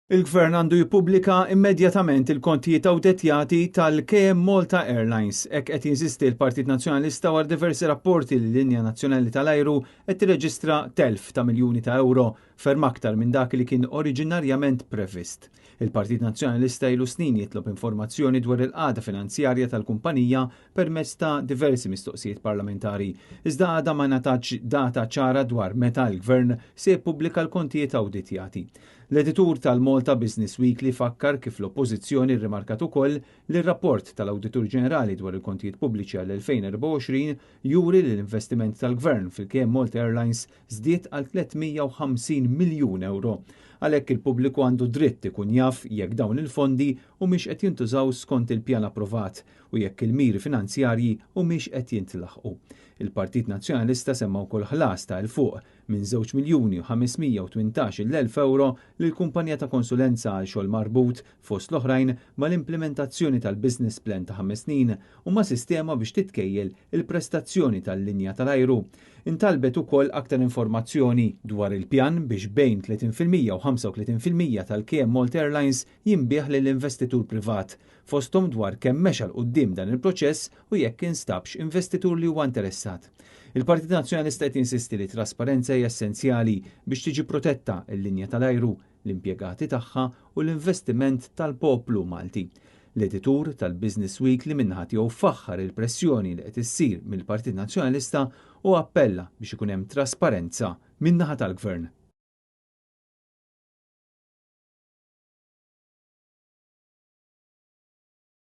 Il-Gvern għandu jippubblika immedjatament il-kontijiet awditjati tal-KM Malta Airlines. Hekk qed jinsisti l-Partit Nazzjonalista wara diversi rapporti li l-linja nazzjonali tal-ajru qed tirreġistra telf ta' miljuni ta' ewro, ferm aktar minn dak li kien oriġinarjament previst. Il-Partit Nazzjonalista ilu snin jitlob informazzjoni dwar il-qagħda finanzjarja tal-kumpanija permezz ta' diversi mistoqsijiet parlamentari, iżda għadha ma ngħatatx data ċara dwar meta l-Gvern se jippubblika l-kontijiet awditjati. L-editur tal-Malta Business Weekly fakkar kif l-Oppożizzjoni rrimarkat ukoll li r-rapport tal-Awditur Ġenerali dwar il-kontijiet pubbliċi għall-2024 juri li l-investiment tal-Gvern fil-KM Malta Airlines żdied għal 350 miljun ewro. Għalhekk il-pubbliku għandu dritt ikun jaf jekk dawn il-fondi humiex qed jintużaw skont il-pjan approvat u jekk il-miri finanzjarji humiex qed jintlaħqu. Il-Partit Nazzjonalista semma wkoll ħlas ta' 'l fuq minn żewġ miljuni u 518-il elf ewro lil kumpanija ta' konsulenza għal xogħol marbut, fost l-oħrajn, mal-implimentazzjoni tal-business plan ta' ħames snin u ma' sistema biex titkejjel il-prestazzjoni tal-linja tal-ajru. Intalbet ukoll aktar informazzjoni dwar il-pjan biex bejn 30% u 35% tal-KM Malta Airlines jinbiegħ lil investitur privat, fosthom dwar kemm mexa 'l quddiem dan il-proċess u jekk instabx investitur li huwa interessat. Il-Partit Nazzjonalista qed jinsisti li t-trasparenza hija essenzjali biex tiġi protetta l-linja tal-ajru, l-impjegati tagħha u l-investiment tal-poplu Malti. L-editur tal-Business Weekly min-naħa tiegħu faħħar il-pressjoni li qed issir mill-Partit Nazzjonalista u appella biex ikun hemm trasparenza min-naħa tal-Gvern.